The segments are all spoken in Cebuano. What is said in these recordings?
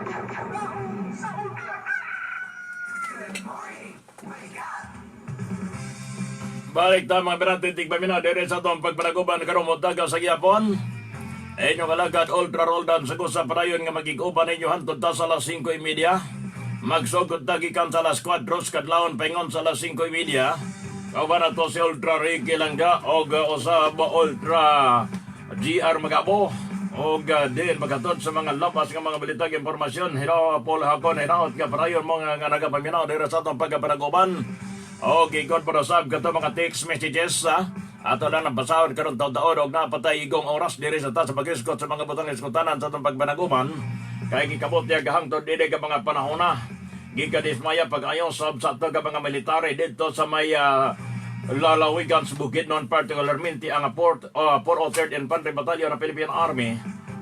Tugnaon sa Ultra. Good morning. Wake up. Balik ta, mga birante tigpaminaw, dire sa atong pagpanaguban karong buntaga sa gihapon. Inyong alagad Ultra Roldan sa kusa padayon nga magig-uban ninyo hantod ta sa alas 5:30. Magsugod ta gikan sa alas 4 kadlawon paingon sa alas 5:30. Kauban nato si Ultra Ricky Langga og usab Ultra GR Magabo og din magatod sa mga labas nga mga balitag impormasyon. Hello, Paul Hakon, hinaot nga padayon mo nga nagapaminaw dire sa atong pagpanaguban. Og ikot para sab kato mga text messages sa ato lang ang basahon karon taon-taon og napatay igong oras diri sa ta sa pag-iskot sa mga butang iskotanan sa atong pagbanaguman kay gikabot niya gahangtod dili ka mga panahon na gikadismaya pag-ayo sab sa ato ka mga military didto sa may lalawigan sa Bukidnon, particularmente ang 403rd Infantry Battalion ng Philippine Army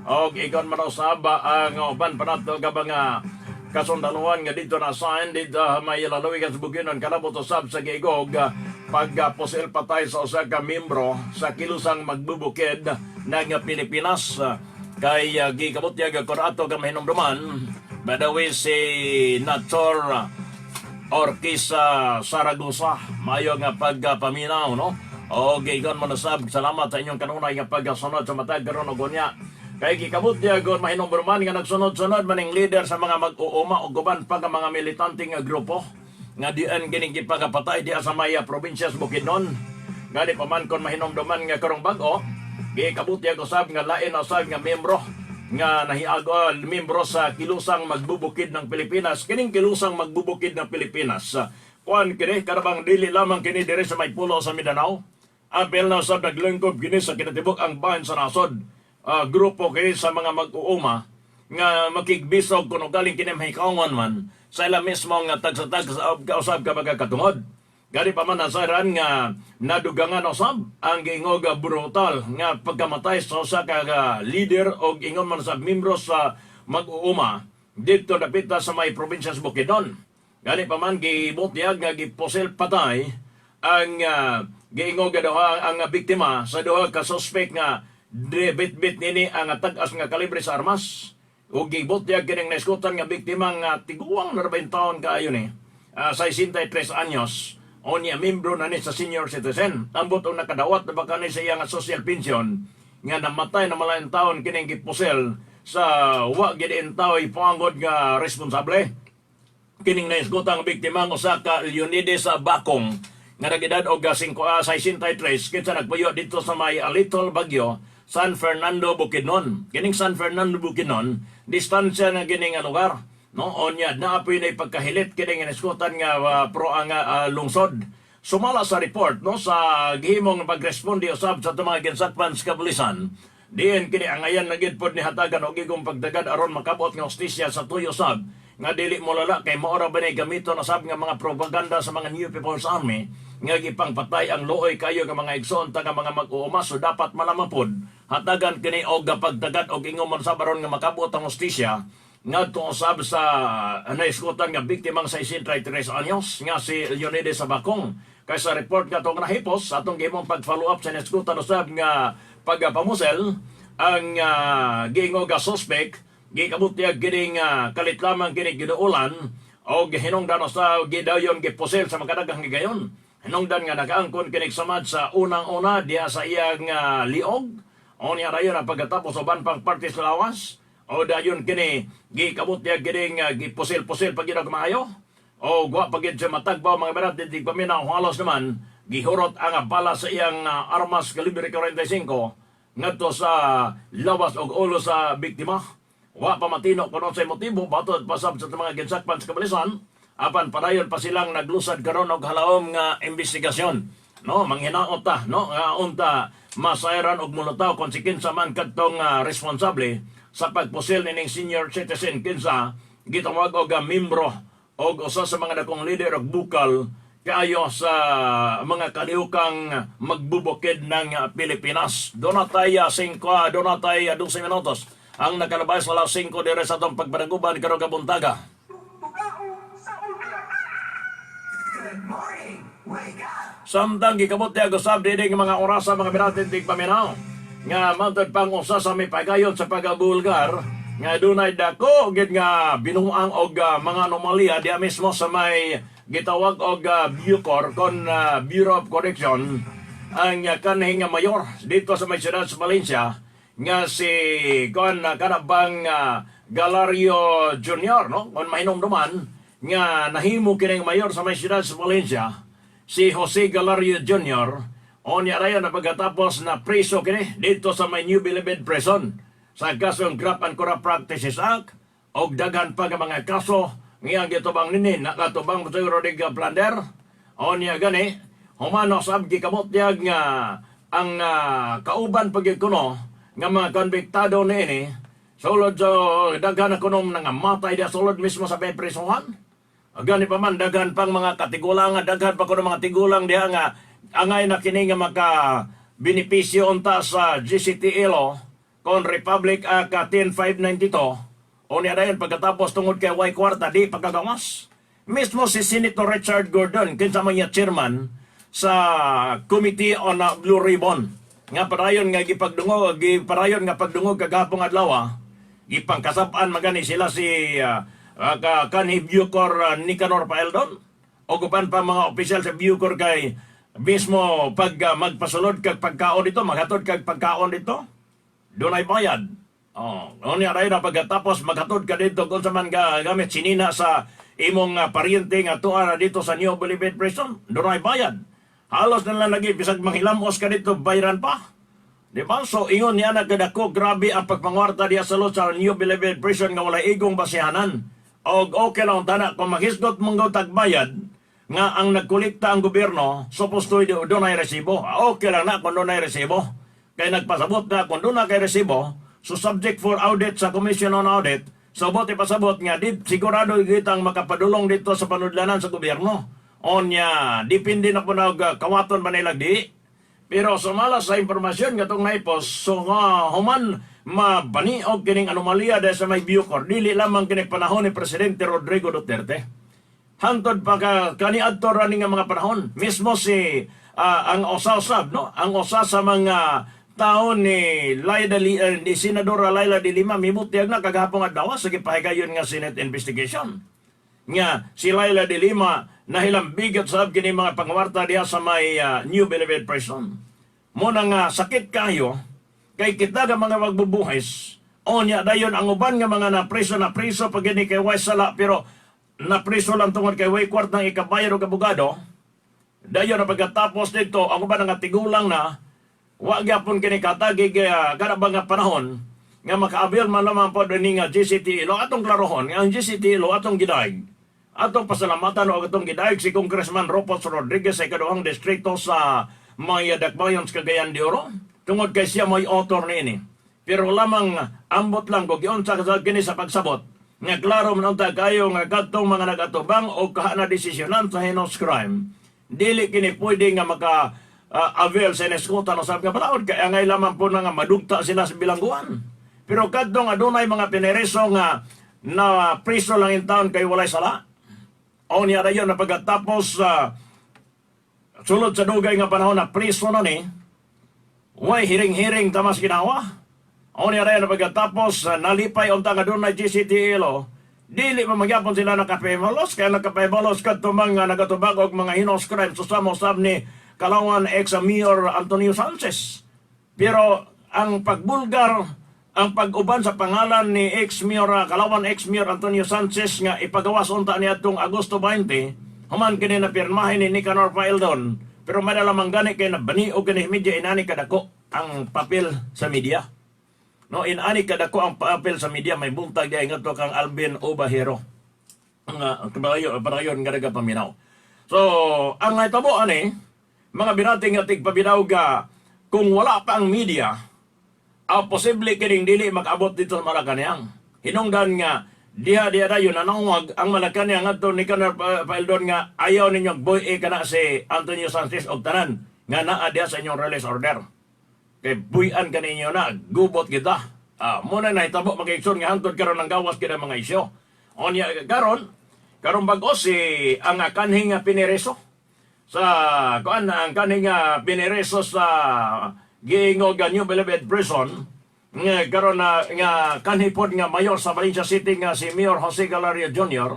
og igon man usab ang uban pa nato ka mga kasundaluhan nga dito na sign dito may lalawigan sa Bukidnon, kalabot usab sa giigog pagpusil patay sa usa ka membro sa Kilusang Magbubukid ng Pilipinas kay gikabot niya kon ato ka mahinumduman, by the way, si Nator Orquisa Saragosa. Mayo nga pagpaminaw, no? O gigon mo na sab, salamat sa inyong kanunay nga pagkasunod sa matag karon og unya. Kay gikabot niya gon mahinumduman nga nagsunod-sunod maning leader sa mga mag-uuma o guban pa nga mga militante nga grupo nga dian kining gipagapatay diha sa may probinsya sa Bukidnon. Gani pa man kon mahinumduman nga karong bag-o, gikabot niya usab nga lain na usab nga membro nga nahiago, membro sa Kilusang Magbubukid ng Pilipinas. Kining Kilusang Magbubukid ng Pilipinas, kuan kini karabang dili lamang kini diri sa may pulo sa Mindanao. Apil na usab naglingkob kini sa kinatibuk ang bahin sa nasod. Grupo kini sa mga mag-uuma nga makigbisog kuno galing kini mahikawan man sa ila mismo nga tagsa-tagsa usab ka magkatungod. Gani pa man nasaran nga nadugangan usab ang giingog brutal nga pagkamatay sa usa ka leader og ingon man sa membro sa mag-uuma didto dapita sa may probinsya sa Bukidnon. Gani pa man gibutyag nga gipusil patay ang giingog nga duha ang biktima sa duha ka suspect nga bit-bit nini ang tag-as nga kalibre sa armas. Ug gibutyag kining naiskutan nga biktima nga tiguang na 20 taon kaayo ni. 63 anyos. Unya membro na ni sa senior citizen. Ambot og nakadawat na baka ni sa iyang social pension nga namatay na malayong taon kining gipusil sa wa gid tao'y pangod nga responsable. Kining naisgutang biktima ang usa ka Leonides sa Bakong nga nagedad og 5 63 kinsa nagpuyo dito sa may Little Bagyo, San Fernando, Bukidnon. Kining San Fernando, Bukidnon, distansya na kining nga lugar. No, onya naapoy na pagkahilit kining naisgutan nga pro ang lungsod. Sumala sa report, no, sa gihimong pagresponde usab sa atong mga ginsakpan sa kapulisan. Diin kini angayan na gid pod ni hatagan og igong pagdagad aron makabot nga hustisya sa tuyo sab nga dili mo lala kay mao ra ba ni gamito na sab nga mga propaganda sa mga New People's Army nga gipangpatay ang luoy kayo nga mga igsoon ta nga mga mag-uuma. So dapat malamang pod hatagan kini og pagdagad og ingon man sab aron nga makabot ang hustisya ngadto usab sa naisgutan nga biktimang 63 anyos nga si Leonides Sabakong. Kay sa report nga atong nahipos atong gihimong pag-follow up sa naisgutan usab nga pagpamusel, ang giingo nga suspect gikabot niya kining kalit lamang kini giduolan og hinungdan sa gidayon gipusil sa makadaghang higayon. Hinungdan nga nakaangkon kinig samad sa unang-una diha sa iyang liog. O niya dayon ang pagkatapos uban pang parte sa lawas. O dayon kini gikabot niya kining gipusil-pusil pag gyud maayo. O wa pa gyud siya matagbaw, mga berat di paminaw, halos naman gihurot ang bala sa iyang armas kalibre 45 ngadto sa lawas og ulo sa biktima. Wa pa matino kung unsay motibo batod pasab sa mga ginsakpan sa kapulisan, apan padayon pa silang naglusad karon og halaom nga investigasyon. No, manghinaot ta, no, nga unta masayran og mulutaw kung si kinsa man kadtong responsable sa pagpusil nining senior citizen kinsa gitawag og membro og usa sa mga dakong leader og bukal kaayo sa mga kalihukang magbubukid ng Pilipinas. Doon tayo 5, doon tayo 12 minutos ang nakalabay sa alas 5 dire sa atong pagpanaguban karong kabuntaga. Tugnaon sa Ultra. Good morning. Wake up. Samtang gikabot niya usab dinhi nga mga orasa, mga biratin tig paminaw, nga matod pang usa sa may pagayon sa pagabulgar Nga dunay dako gid nga binuang og mga anomalya diya mismo sa may gitawag og Bucor kon Bureau of Correction, ang kanhi nga mayor dito sa may siyudad sa Valencia nga si kon kanabang Galario Jr., no, kon mahinumduman nga nahimo kining mayor sa may siyudad sa Valencia, si Jose Galario Jr. Onya rayon na pagkatapos na preso kini dito sa may New Bilibid Prison sa kasong Graft and Corrupt Practices Act og daghan pa nga mga kaso ngiyang gitubang nini nakatubang mo sa Rodrigo Plunder. Onya gani humano sab gikamutyag nga ang kauban pag kuno nga mga konbiktado niini sulod sa daghan na kuno nga matay dia sulod mismo sa presohan. Gani pa man daghan pang mga katigulangan, daghan pa kuno mga tigulang diha nga angay na kini nga maka benepisyo unta sa GCTL kon Republic Act 10592. Unya dayon pagkatapos, tungod kay way kwarta, di pagkagawas. Mismo si Senator Richard Gordon, kinsa man niya chairman sa Committee on Blue Ribbon nga padayon nga gipagdungog, gipadayon nga pagdungog kagahapong adlaw, gipangkasab-an magani sila si kanhi Bucor Nicanor Faeldon o uban pa mga opisyal sa Bucor, kay mismo pag magpasulod kag pagkaon dito, maghatod kag pagkaon dito, dunay bayad. Oh, unya ray na pagkatapos maghatod ka dito kung sa man ga, gamit sinina sa imong paryente nga tuwa na dito sa New Bilibid Prison, dunay bayad. Halos na lang lagi bisag manghilamos ka dito, bayaran pa. Di ba? So ingon niya nagkadako, grabe ang pagpangwarta diya sa lot sa New Bilibid Prison nga wala igong basihanan. Og okay lang tana kung maghisgot mong gaw tagbayad nga ang nagkolekta ang gobyerno, supposed to dunay resibo. Okay lang na kung dunay resibo. Kay nagpasabot na kung doon na kay resibo, so subject for audit sa Commission on Audit, so bote pasabot nga di sigurado kitang makapadulong dito sa panudlanan sa gobyerno. Onya, depende na po na kawaton ba nila di. Pero sumala sa impormasyon nga itong naipos, so nga human mabani og kining anomalya dahil sa may Bucor, dili lamang kini panahon ni Presidente Rodrigo Duterte. Hantod pa ka kaniadto ra ni nga mga panahon. Mismo si ang usa-usab, no? Ang usa sa mga taon ni Laila ni Senadora Leila de Lima mibutyag na kagahapon adlaw sa gipahigayon nga Senate investigation nga si Leila de Lima nahilambigat sab kini mga pangwarta diha sa may New Bilibid Prison. Mo na nga sakit kayo kay kita nga mga magbubuhis. Onya dayon ang uban nga mga napreso, na preso pag gini kay way sala, pero napreso lang tungod kay way kwartang ikabayad og abogado. Dayon na pagkatapos dito ang uban nga tigulang na wa gyapon kini katagig kada ba nga panahon nga makaabil man lamang pod ni nga GCT law. Atong klarohon nga ang GCT law atong gidayeg, atong pasalamatan og atong gidayeg si Congressman Rupos Rodriguez sa ikaduhang distrito sa may Dakbayan sa Cagayan de Oro tungod kay siya may author niini. Pero lamang ambot lang kung giunsa ka kini sa pagsabot nga klaro man unta kayo nga kadtong mga nagatubang o kaha na desisyonan sa heinous crime, dili kini pwede nga maka avail sa ineskutan o sabi nga balaod, kaya ngay lamang po na nga madugta sila sa bilangguan. Pero kadtong adunay mga pinereso nga na priso lang in town kay walay sala. O niya dayon na pagkatapos sulod sa dugay nga panahon na priso na ni, way hiring-hiring tamas ginawa. O niya dayon na pagkatapos nalipay unta nga dunay GCT law, dili pa magyapon sila nakapemolos, kaya nakapemolos kadto mga nagatubag og mga heinous crime susamo sab ni Calauan ex-Mayor Antonio Sanchez. Pero ang pagbulgar, ang pag-uban sa pangalan ni ex-Mayor, Calauan ex-Mayor Antonio Sanchez nga ipagawas unta niya atong Agosto 20, human kini na pirmahin ni Nicanor Faeldon, pero madalamang gani kay nabani og kini media, inani kadako ang papel sa media. No, inani kadako ang papel sa media, may buntag diay ngadto kang Alvin Obahero. Nga kabayo padayon nga nagapaminaw. So, ang nahitabo ani, mga binating nga tigpaminaw ga, kung wala pa ang media, ang posible kining dili makabot dito sa Malacanang. Hinungdan nga diha diha dayon nanawag ang Malacanang ngadto ni Nicanor Faeldon nga ayaw ninyo boy e kana si Antonio Sanchez og tanan nga naa diha sa inyong release order. Kay buy-an kaninyo na, gubot kita. Muna na hitabo, mga igsoon, nga hantod karon ang gawas kita mga isyo. Onya karon karon bag-o si ang kanhing nga pinereso sa kuan, ang kanhing nga pinereso sa giingog nga New Bilibid Prison Nga karon na nga kanhi pod nga mayor sa Valencia City nga si Mayor Jose Galario Jr.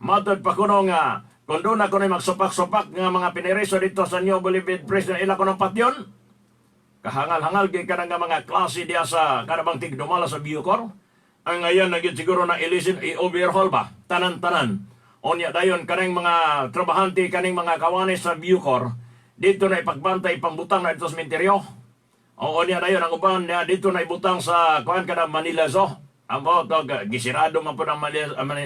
Matod pa kuno nga kung doon na kuno magsupak-supak nga mga pinereso dito sa New Bilibid Prison, ila kunong patyon. Kahangal-hangal kay kanang nga mga klase diya sa kanabang tigdumala sa Bucor. Ang ngayon na gyud siguro na ilisin i-overhaul ba tanan-tanan. Unya dayon kanang mga trabahante, kaning mga kawanis sa Bucor, dito na ipagbantay, ipangbutang na dito sa sementeryo. Oo, niya dayon ang uban niya dito na ibutang sa kuan kana Manila Zoo. Ang mo to gisirado man po ng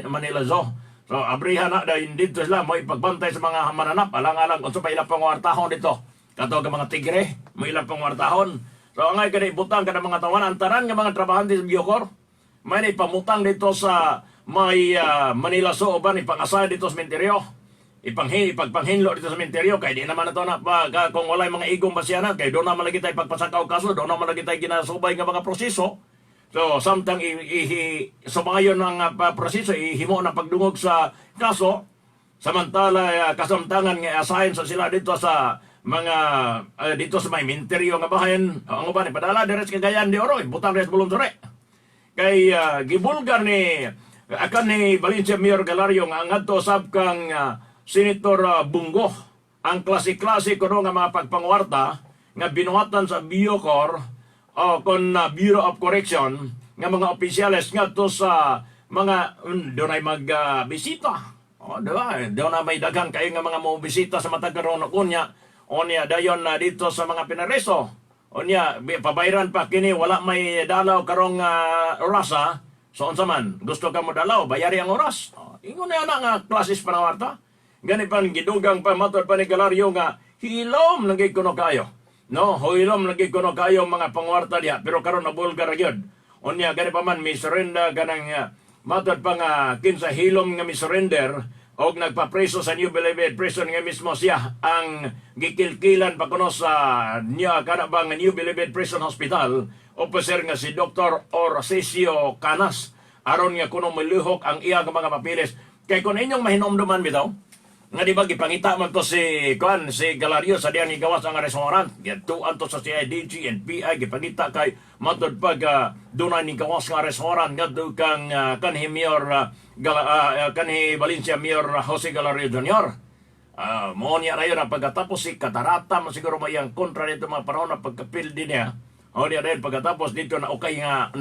Manila Zoo. So abrihan na dayon dito sila mo ipagbantay sa mga mananap alang-alang unsa pa ilang pangwartahon dito. Kato ka mga tigre, mo ilang pangwartahon. So angay kada ibutang kada mga tawanan ang tanan nga mga trabahante sa Bucor. May na ipamutang dito sa may Manila Zoo uban ipangasay dito sa sementeryo, ipagpanghinlo dito sa sementeryo kay di naman na to na pa, kung walay mga igong basyanan kay doon naman lagi tayo pagpasakaw kaso, doon naman lagi tayo ginasubay nga mga proseso. So samtang sumayon ang proseso, ihimo ng pagdungog sa kaso, samantala kasamtangan nga assign sa sila dito sa mga dito sa may minteryo nga bahin. Ang uban ipadala dire sa Cagayan de Oro, ibutang dire sa Bulong Sore kay gibulgar ni akan ni Valencia Mayor Galario nga ang adto sab kang Senator Bong Go ang klase-klase kuno nga mga pagpangwarta nga binuhatan sa Bucor o kon Bureau of Correction nga mga opisyales ngadto sa mga dunay magbisita. Oh, di ba? Doon na may daghan kayo nga mga mo bisita sa matag karon kunya. Onya dayon na dito sa mga pinareso. Unya, pabayran pa kini, wala may dalaw karong orasa. So unsa man, gusto ka mo dalaw, bayari ang oras. Oh, ingon na nga klasis panawarta. Gani pa gidugang pa matod pa ni Galario nga hilom lagi kuno kayo. No, hilom lagi kuno kayo mga pangwarta diha, pero karon na bulgar gyud. Unya gani pa man mi surrender kanang matod pa nga kinsa hilom nga mi surrender og nagpapreso sa New Bilibid Prison nga mismo siya ang gikilkilan pa kuno sa niya kana bang New Bilibid Prison Hospital officer nga si Dr. Orcesio Canas aron nga kuno milihok ang iya nga mga papeles kay kun inyong mahinomduman bitaw nga di ba gipangita man to si kuan si Galario sa diyan gawas ang arrest warrant, giadtuan to sa CIDG, NBI, gipangita kay matod pag dunay ni gawas nga arrest warrant ngadto kang kanhi Mayor kanhi Valencia Mayor Jose Galario Jr. Mo niya rayon ang pagkatapos si Katarata man siguro may ang kontra nito mga panahon na pagkapildi niya. O niya rin pagkatapos dito na okay nga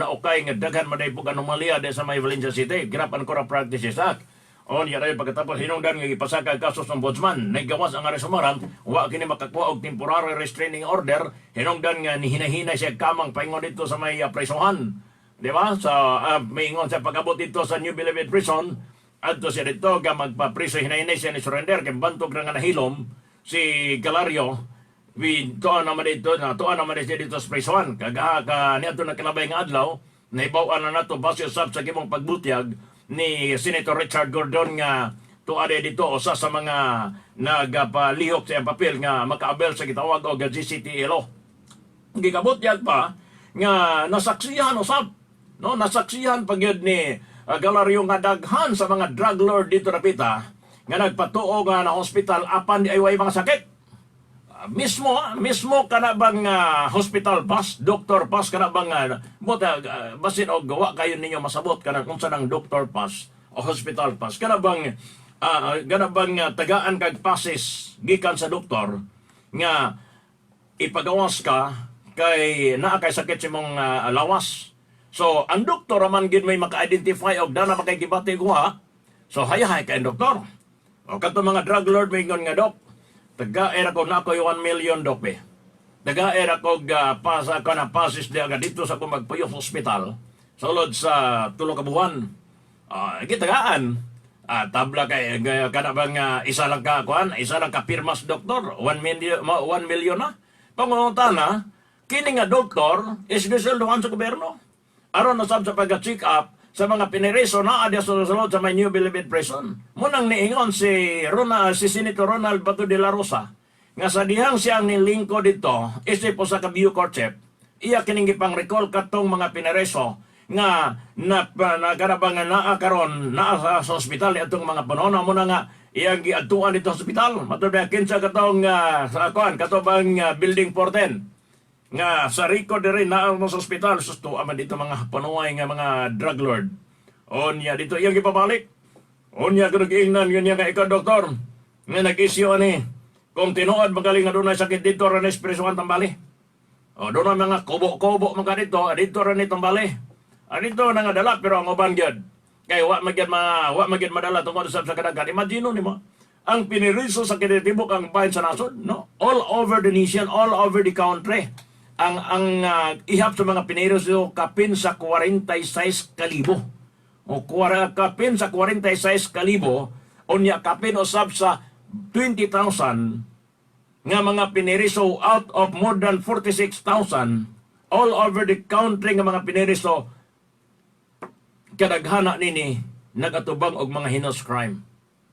daghan man pug anomalya di sa may Valencia City. Graft and Corrupt Practices Act. O niya rin pagkatapos hinungdan nga gipasaka ang kaso sa ombudsman. Nagawas ang arrest warrant, wa kini makakuha og temporary restraining order. Hinungdan nga nihinahinay siya kamang paingon dito sa may presohan. Di ba? Sa maingon sa pag-abot dito sa New Bilibid Prison, adto siya dito ga magpapriso, hinahinay siya ni surrender kay bantog na nga nahilom si Galario. Wi tuan naman dito na tuan naman siya dito sa prisuhan kagaha ka niadto na kalabay nga adlaw naibaw-an na nato base usab sa gimong pagbutyag ni Senator Richard Gordon nga tuwa dito usa sa mga nagapalihok sa iyang papel nga makaabel sa gitawag og GCTLO. Gigabutyag pa nga nasaksihan usab, no, nasaksihan pa gyud ni Galario nga daghan sa mga drug lord dito napita nga nagpatuo nga na hospital apan di ay way mga sakit. Mismo kana bang hospital pass, doctor pass, kana bang buta basin og gawa kayo ninyo masabot kana kung sa nang doctor pass o hospital pass, kana bang tagaan kag passes gikan sa doktor nga ipagawas ka kay naa kay sakit sa imong lawas. So ang doktor man gid may maka-identify og dana makay gibati kuha. So hayahay kay doktor. O kadto mga drug lord mingon nga, "Dok, taga era ko na ko 1 million, dok be. Taga era ko pasa ka na passes di aga dito sa akong magpuyo sa ospital sa ulod sa 3 ka buwan." Gitagaan. Tabla kay kana bang isa lang ka kuan, isa lang ka pirmas doktor, 1 million, 1 million na. Pangungutana, kini nga doktor is gisulduhan sa gobyerno. Aron na sab sa pag-check up sa mga pinereso na adya sa sulod sa may New Bilibid Prison. Munang niingon si Senator Ronald Bato de la Rosa nga sa dihang siyang nilingko dito isip po sa ka Bucor chief, iya kining gipang recall katong mga pinereso nga na, na kana ba nga naa karon naa sa ospital atong mga panahon mo na nga iyang giadtuan dito sa ospital. Matod ba kinsa katong sa kuan kato bang building 410 Nga sa record diri naa mo sa ospital, susto man dito mga panuay nga mga drug lord. Onya dito iyang gipabalik. Unya kuno giingnan yun niya nga ikaw, doktor, nga nag-issue ani, kung tinuod magaling nga dunay sakit, dito ra ni espresuhan tambali. O doon mga kubo-kubo mga dito, dito ra ni tambali. Ah, dito na nga dala, pero ang uban gyud. Kay wa magyud madala tungod sa kadaghan. Imagine nimo ang piniriso sa kinitibok ang bahin sa nasod, no? All over the nation, all over the country. Ang ihap sa mga piniriso kapin sa 46 kalibo. O kuwara kapin sa 46 kalibo, unya kapin usab sa 20,000 nga mga piniriso out of more than 46,000 all over the country nga mga piniriso, kadaghana nini nagatubang og mga heinous crime.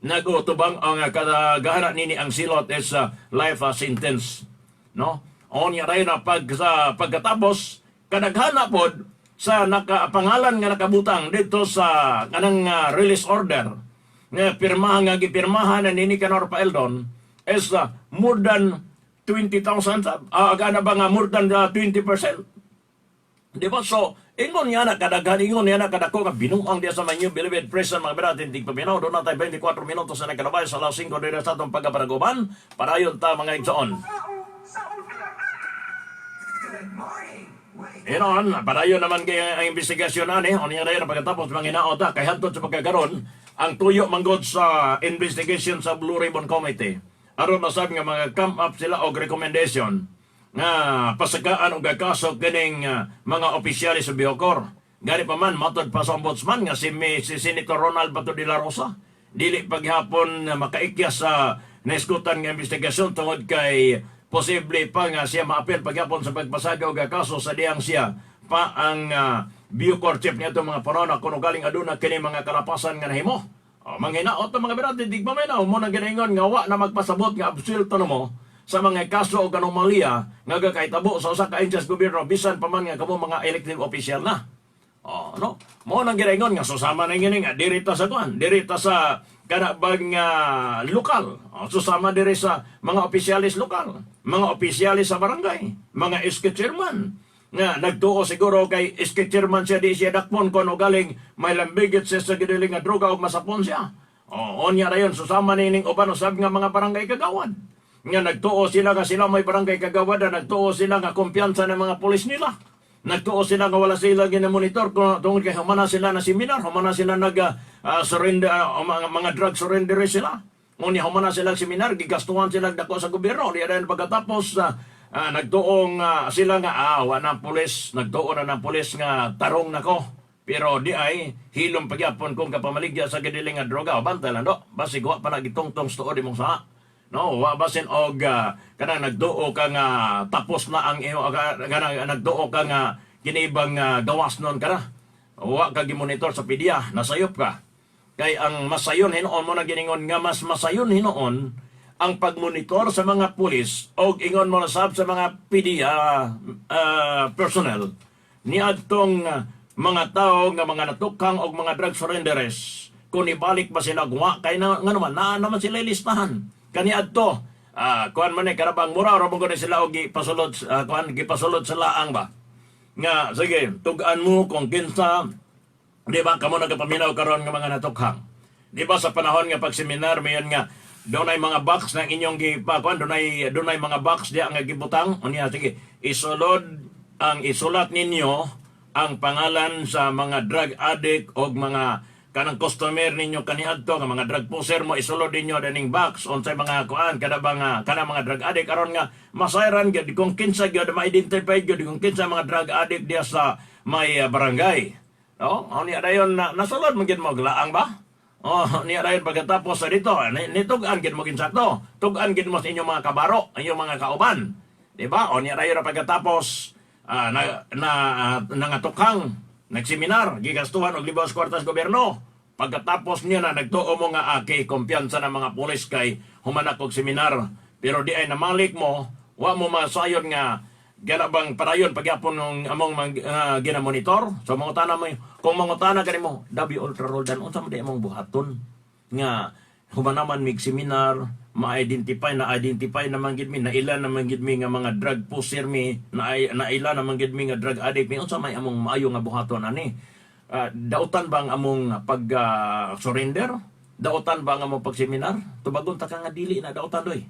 Nagutubang ang kadaghana nini, ang silot is life sentence. No? Onya ray na pag sa pagkatapos, kadaghana pod sa naka pangalan nga nakabutang dito sa kanang release order nga pirmahan, nga gipirmahan na nini Kanor Faeldon is more than 20,000, ana ba nga more than 20%. Di ba? So, ingon niya na kadaghan, ingon niya na kadako nga binuang diya sa New Bilibid Prison, mga biratin, tigpaminaw. Doon na tayo 24 minutos na nagkalabay sa alas 5 dito sa atong pagkapanaguban. Padayon ta, mga igsoon. Tao sa Ultra. Good morning. Wake Inon, padayon naman kay ang investigasyon ani, unya na yun, pagkatapos mga hinaot kay hantod sa pagkakaron, ang tuyo manggod sa investigation sa Blue Ribbon Committee. Aron masab nga mga come up sila og recommendation nga pasagaan og kaso kining mga opisyalis sa Bucor. Gani pa man, matod pa sa ombudsman nga si Senator Ronald Bato de la Rosa, dili paghapon na makaikyas sa naiskutan nga investigasyon tungod kay posible pa nga siya maapil paghapon sa pagpasaga og kaso sa diyang siya pa ang Bucor chief niya mga panahon kuno galing aduna kini mga kalapasan nga nahimo. O, manghinaot ang mga birati, di pa may mo nang ginaingon nga wa na magpasabot nga absuelto na mo sa mga kaso o anomalya nga gakahitabo sa usa ka ahensya sa gobyerno bisan pa man nga kamo mga elective official na. Oh, no. Mo nang ginaingon nga susama na ngini nga diri ta sa kuan, diri ta sa kana bang lokal. Oh, susama diri sa mga opisyalis lokal, mga opisyalis sa barangay, mga SK chairman nga nagtuo siguro kay SK chairman siya, di siya dakpon kon o galing may lambigit siya sa gidiling nga droga og masapon siya. Oh, onya rayon susama nining uban usab nga mga barangay kagawad nga nagtuo sila nga sila may barangay kagawad, na nagtuo sila nga kumpiyansa ng mga pulis nila. Nagtuo sila nga wala sila ginamonitor kung tungod kay humana sila na seminar, humana sila nag surrender, mga drug surrender sila. Ngunit humana sila seminar, gigastuhan sila dako sa gobyerno. Di rin pagkatapos nagtuong sila nga wa ng pulis, nagtuo na ng pulis nga tarong nako. Pero di ay hilom pagyapon kung kapamaligya sa gidiling nga droga o bantay lang do. Basig wa pa nagitungtong sa tuod imong saa. No, wa basin og kanang nagduo ka nga tapos na ang imo, kanang nagduo ka nga kinibang gawas nun ka na. Wa ka gimonitor sa PDEA, nasayop ka. Kay ang masayon hinuon mo na giningon nga mas masayon hinuon ang pagmonitor sa mga pulis og ingon mo na sab sa mga PDEA personnel niadtong mga tao nga mga natukhang og mga drug surrenderers kung ibalik ba sila guwa kay na nga naman naa naman sila listahan kaniadto, kuan man eh karabang mura ra man gud sila og gipasulod, kuan gipasulod sa laang ba nga sige tug-an mo kung kinsa. Di ba kamo nagapaminaw karon nga mga natukhang? Di ba sa panahon nga pagseminar mayon nga dunay mga box ng inyong gipakuan, dunay mga box diya nga gibutang, unya sige isulod ang isulat ninyo ang pangalan sa mga drug addict o mga kanang customer ninyo kaniadto nga mga drug pusher mo, isulod ninyo dining box unsay mga kuan kada ba nga kanang mga drug addict aron nga masayran gyud kung kinsa gyud, ma-identify gyud kung kinsa mga drug addict diya sa may barangay. No? Oh, niya dayon na nasulod man gyud mo laang ba? Oh, niya dayon pagkatapos sa dito, nitug-an gyud mo ginsakto. Tug-an gyud mo sa inyong mga kabaro, inyong mga kauban. Di ba? O niya dayon na pagkatapos na, na nangatukang nagseminar, gigastuhan og libos kwartas gobyerno. Pagkatapos niya na nagtuo mo nga kay kumpiyansa ng mga pulis kay humanak og seminar. Pero di ay namalik mo, wa mo masayon nga gana bang padayon pagyapon ng among ginamonitor. So mangutana mo, kung mangutana kani mo, Dabi Ultra Roldan, unsa man di among buhaton nga Human naman mig seminar, ma-identify na identify naman gid mi, naila naman gid mi nga mga drug pusher mi, na naila naman gid mi nga drug addict mi, unsa may among maayo nga buhaton ani? Dautan ba ang among pag surrender? Dautan ba ang among pagseminar? Tubagon ta ka nga dili na dautan, doy.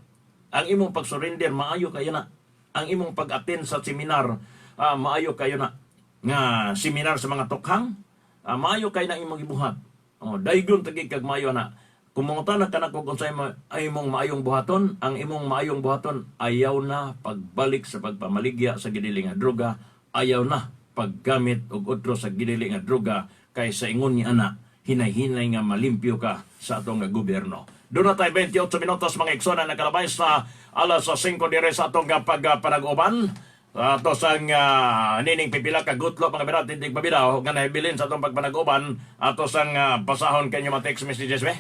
Ang imong pag-surrender, maayo kayo na. Ang imong pag-attend sa seminar, maayo kayo na. Nga seminar sa mga tokhang, maayo kayo na imong gibuhat. Oh, daygon tagi kag maayo na. Kung mangutana ka na kung unsay ay imong maayong buhaton, ang imong maayong buhaton, ayaw na pagbalik sa pagpamaligya sa gidili nga droga, ayaw na paggamit og otro sa gidili nga droga kay sa ingon ni ana, hinay-hinay nga malimpyo ka sa atong nga gobyerno. Doon na tayo 28 minutos, mga igsona, nakalabay sa alas 5 dire sa atong nga pagpanag-uban. Ato sang nining pipila ka gutlo, mga birat, tindig pabidaw nga nahibilin sa atong pagpanag-uban, ato sang basahon kanyo mga text messages be.